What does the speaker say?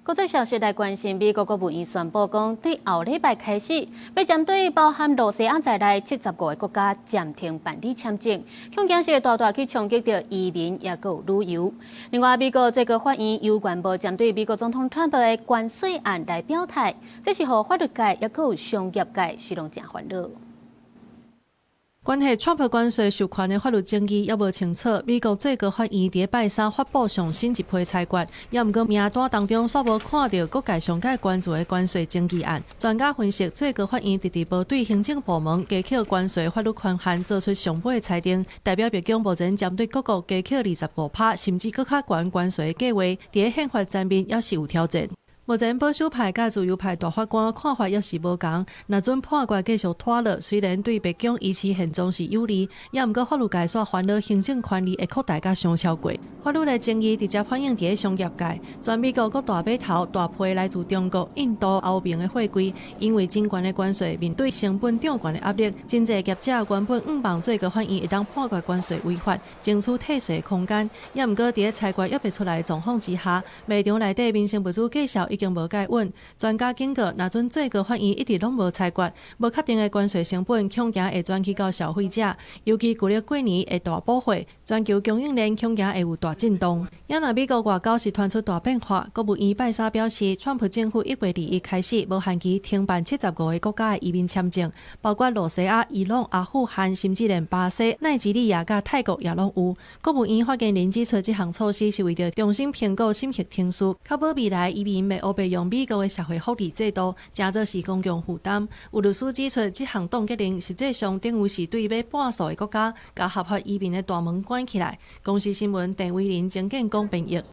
國際消息來關心，美國國務院宣布講，對後禮拜開始，欲針對包含露西亞在內75個國家暫停辦理簽證，恐驚是會大大去衝擊著移民，抑閣有旅遊。另外，美國最高法院猶原無針對美國總統川普的關稅案來表態，這是予法律界抑閣有商業界是攏誠煩惱。關係川普關稅授權的法律爭議猶無清楚，美國最高法院佇拜三發布上新一批裁決，猶毋過名單當中煞無看著各界上蓋關注的關稅爭議案。專家分析，最高法院遲遲無對行政部門加課關稅法律權限做出上尾的裁定，代表白宮目前針對各國加課25%，甚至閣較懸關稅的計劃，佇憲法層面猶是有挑戰。目前保守派佮自由派大法官看法猶是無仝，若準判決繼續拖落，雖然對白宮維持現狀是有利，猶毋過法律界煞煩惱行政權力會擴大甲傷超過。法律的爭議直接反映佇商業界，全美國各大碼頭大批來自中國、印度、歐盟的貨櫃，因為真懸的關稅面對成本漲懸的壓力，真濟業者原本向望最高法院會當判決關稅違法，爭取退稅空間，猶毋過佇裁決猶未出來的狀況之下，賣場內底民生物資價數已經無蓋穩。專家警告，若準最高法院一直攏無裁決，無確定的關稅成本恐驚會轉去到消費者，尤其舊曆過年會大補貨，全球供應鏈恐驚會有大震動。也若美國外交是傳出大變化，國務院拜三表示，川普政府1月21開始無限期停辦75個國家的移民簽證，包括露西亞、伊朗、阿富汗，甚至連巴西、奈及利亞佮泰國也攏有。國務院發言人指出，這項措施是為著重新評估審核程序，確保未來移民袂烏白用美國的社會福利制度，成做是公共負擔。有律師指出，這項凍結令實際上等於是對欲叛訴的國家，共合法移民的大門關起來。公視新聞鄧偉林、曾建功編譯。